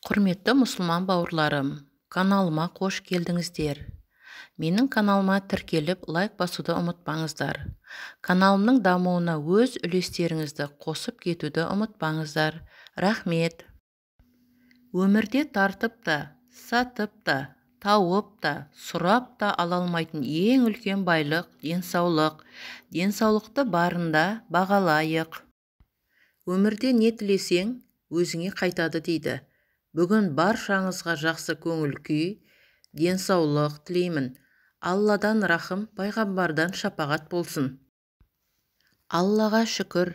Құрметті мұсылман бауырларым, каналыма қош келдіңіздер. Менің каналыма тіркеліп, лайк басуды ұмытпаңыздар. Каналымның дамуына өз үлестеріңізді қосып кетуді ұмытпаңыздар. Рахмет. Өмірде тартып та, сатып та, тауып та, сұрап та ала алмайтын ең үлкен байлық денсаулық. Денсаулықты барында бағалайық. Өмірде не тілесең, өзіңе қайтады дейді. Бүгін баршаңызға жақсы көңіл күй, денсаулық тілеймін. Алладан рахым, пайғамбардан шапағат болсын. Аллаға шүкір,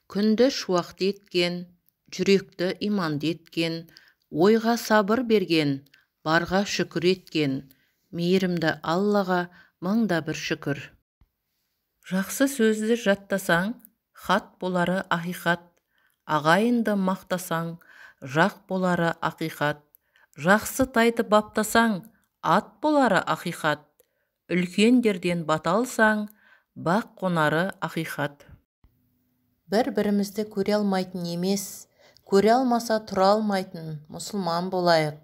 күнді шуақты еткен, жүректі иманды еткен, ойға сабыр берген, барға шүкір еткен, мейірімді Аллаға мың да бір шүкір. Жақсы сөзді жаттасаң, хат болары ақиқат, ағайынды мақтасаң, жақ болары ақиқат, жақсы тайды баптасаң, ат болары ақиқат, үлкендерден бата алсаң, бақ қонары ақиқат. Бір-бірімізді көре алмайтын емес, көре алмаса тұра алмайтын мұсылман болайық.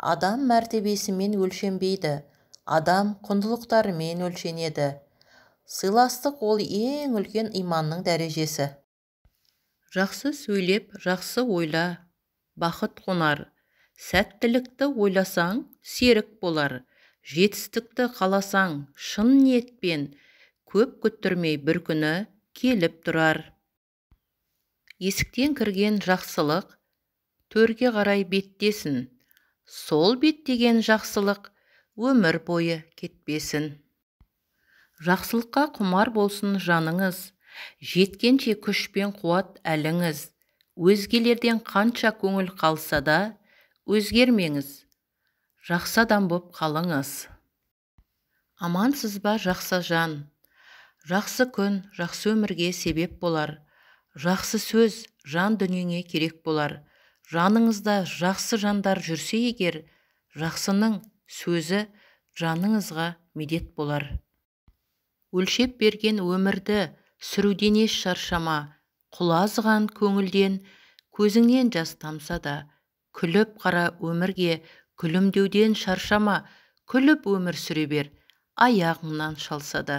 Адам мәртебесімен өлшенбейді, адам құндылықтарымен өлшенеді. Сыйластық ол ең үлкен иманның дәрежесі. Жақсы сөйлеп, жақсы ойла, бақыт қонар. Сәттілікті ойласаң, серік болар. Жетістікті қаласаң, шын ниетпен, көп күттірмей бір күні келіп тұрар. Есіктен кірген жақсылық төрге қарай беттесін. Сол беттеген жақсылық өмір бойы кетпесін. Жақсылыққа құмар болсын жаныңыз, жеткенше күш пен қуат әліңіз. Өзгелерден қанша көңіл қалса да, өзгермеңіз. Жақсы адам боп қалыңыз. Амансыз ба, жақсы жан? Жақсы күн, жақсы өмірге себеп болар. Жақсы сөз жан дүниеңе керек болар. Жаныңызда жақсы жандар жүрсе егер, жақсының сөзі жаныңызға медет болар. Өлшеп берген өмірді сүруден еш шаршама, құлазыған көңілден көзіңнен жас тамса да, күліп қара өмірге, күлімдеуден шаршама, күліп өмір сүре бер, аяғыңнан шалса да.